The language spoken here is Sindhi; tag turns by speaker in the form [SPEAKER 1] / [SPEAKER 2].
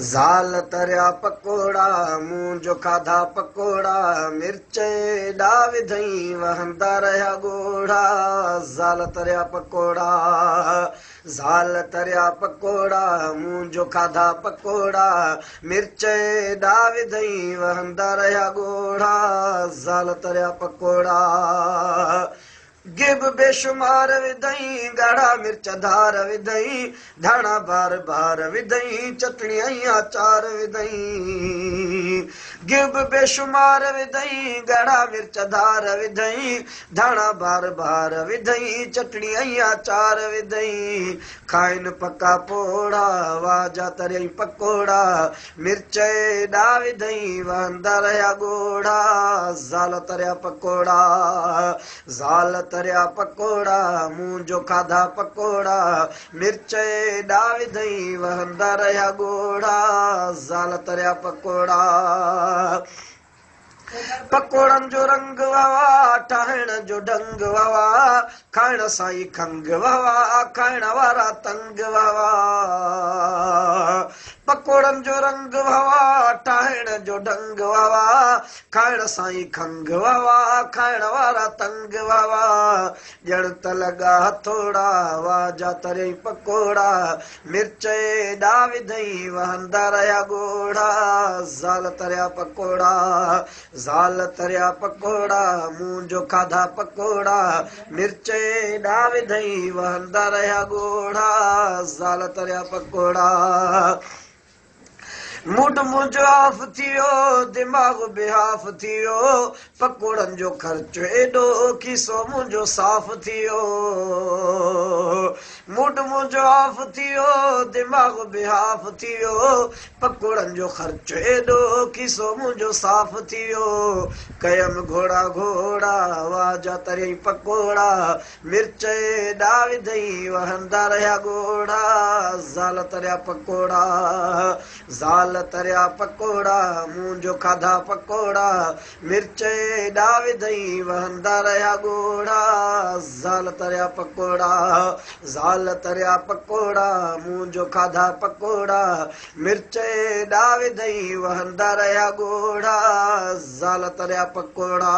[SPEAKER 1] زال تريا پڪوڙا، مون جو کاڌا پڪوڙا، مرچ ايڏا وڌئين، وهندا رهيا ڳوڙها. زال تريا پڪوڙا، زال تريا پڪوڙا، مون جو کاڌا پڪوڙا، مرچ ايڏا وڌئين، وهندا رهيا ڳوڙها. زال تريا پڪوڙا. گيهه به بيشمار وڌئين، ڳاڙها مرچ ڌار وڌئين، ڌاڻا بار بار وڌئين، چٽڻي ۽ آچار وڌئين. گيهه به بيشمار وڌئين، ڳاڙها مرچ ڌار وڌئين، ڌاڻا بار بار وڌئين، چٽڻي ۽ آچار وڌئين. کائن پڪا پوڙها، واهه جا تريئي پڪوڙا، مرچ ايڏا وڌئين، وهندا رهيا ڳوڙها. زال تريا پڪوڙا، زال تريا پڪوڙا، مون جو کاڌا پڪوڙا، مرچ ايڏا وڌئين، وهندا رهيا ڳوڙها. زال تريا پڪوڙا. پڪوڙن جو رنگ وهوا، ٺاهڻ جو ڍنگ وهوا، کائڻ سان ئي کنگهه وهوا، کائڻ وارا تنگ وهوا. پڪوڙن جو رنگ وهوا، ٺاهڻ جو ڍنگ وهوا، کائڻ سان ئي کنگهه وهوا، کائڻ وارا تنگ وهوا. ڄڻ ته لڳا هٿوڙا، واهه جا تريئي پڪوڙا، مرچ ايڏا وڌئين، وهندا رهيا ڳوڙها. زال تريا پڪوڙا، زال تريا پڪوڙا، مون جو کاڌا پڪوڙا، مرچ ايڏا وڌئين، وهندا رهيا ڳوڙها. زال تريا پڪوڙا. موڊ منهنجو آف ٿي ويو، دماغ به آف ٿي ويو، پڪوڙن جو خرچ ايڏو، کيسو منهنجو صاف ٿي ويو. موڊ منهنجو آف ٿي ويو، دماغ به آف ٿي ويو، پڪوڙن جو خرچ ايڏو، کيسو منهنجو صاف ٿي ويو. ڪيم گهوڙا گهوڙا، واهه جا تريئي پڪوڙا، مرچ ايڏا وڌئين، وهندا رهيا ڳوڙها. زال تريا پڪوڙا، زال تريا پڪوڙا، مون جو کاڌا پڪوڙا، مرچ ايڏا وڌئين، وهندا رهيا ڳوڙها. زال تريا پڪوڙا، زال تريا پڪوڙا، مون جو کاڌا پڪوڙا، مرچ ايڏا وڌئين، وهندا رهيا ڳوڙها. زال تريا پڪوڙا.